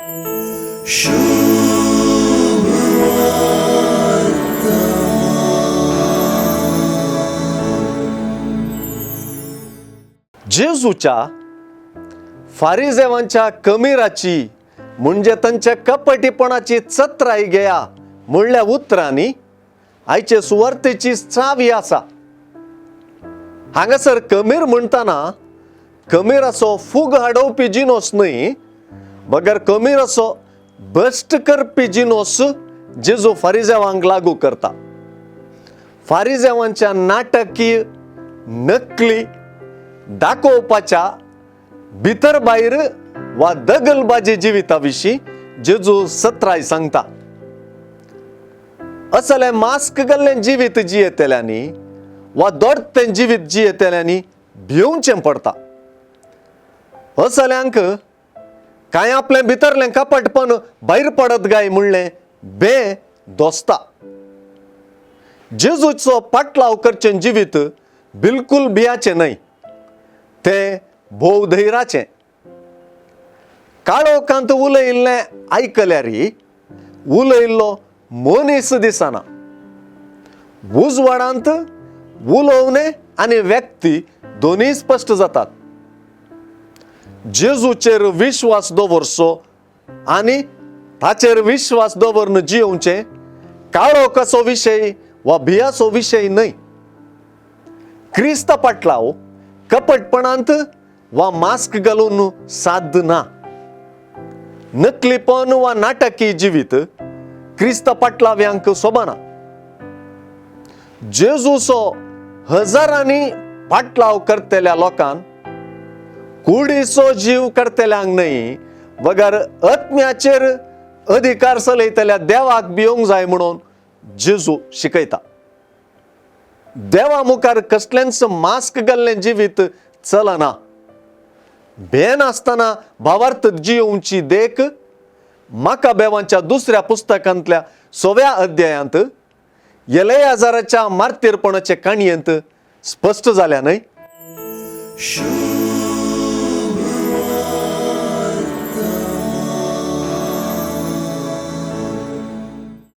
जेजूच्या फारिजेवांच्या कमिराची म्हणजे तांच्या कपटीपणाची चत्राय घेया म्हणल्या उतरांनी आयचे सुवार्तेची चावी आसा. हांगासर कमीर म्हणटना कमीराचो फूग हाडोवपी जिनोस न्हय, बगर कमीराचो भश्ट करपी जिनोस जेजू फारिजेवांक लागू करता. फारिजेवांच्या नाटकी नकली दाखोवपाच्या भितर भायर वा दगलबाजी जिविता विशीं जेजू सत्राय सांगता. असलें मास्क घाल्लें जिवीत जियेतल्यांनी वा दोडतें जिवीत जियेतल्यांनी भिवचें पडटा. असल्यांक कांय आपलें भितरलें कपटपण भायर पडत काय म्हणलें बे दोसता. जेजूचो पाटलाव करचें जिवीत बिलकूल भियाचें न्हय, तें भोव धैराचें. काळोखांत उलयिल्लें आयकल्यार उलयिल्लो मनीस दिसना. उजवाडांत उलोवणें आनी व्यक्ती दोनूय स्पश्ट जातात. जेजूचेर विश्वास दवरचो आनी ताचेर विश्वास दवरून जियोवचें काळोखाचो विशय वा भियाचो विशय न्हय. क्रिस्ता पाटलाव कपटपणांत वा मास्क घालून साध्य ना. नकलीपण वा नाटकी जिवीत क्रिस्ता पाटलाव्यांक सोबना. जेजूचो हजारांनी पाटलाव करतल्या लोकांक कुडीचो जीव करतल्यांक न्हय, बगर आत्म्याचेर अधिकार चलयतल्या देवाक भियोंक जाय म्हणून जेजू शिकयता. देवा मुखार कसलेंच मास्क घाल्लें जिवीत चलना. बेनासतना भावार्थ जियोवची देख म्हाका बेवांच्या दुसऱ्या पुस्तकांतल्या 6व्या अध्यायांत येलेयाजाराच्या मार्तीरपणाचे काणयेंत स्पश्ट जाल्या न्हय.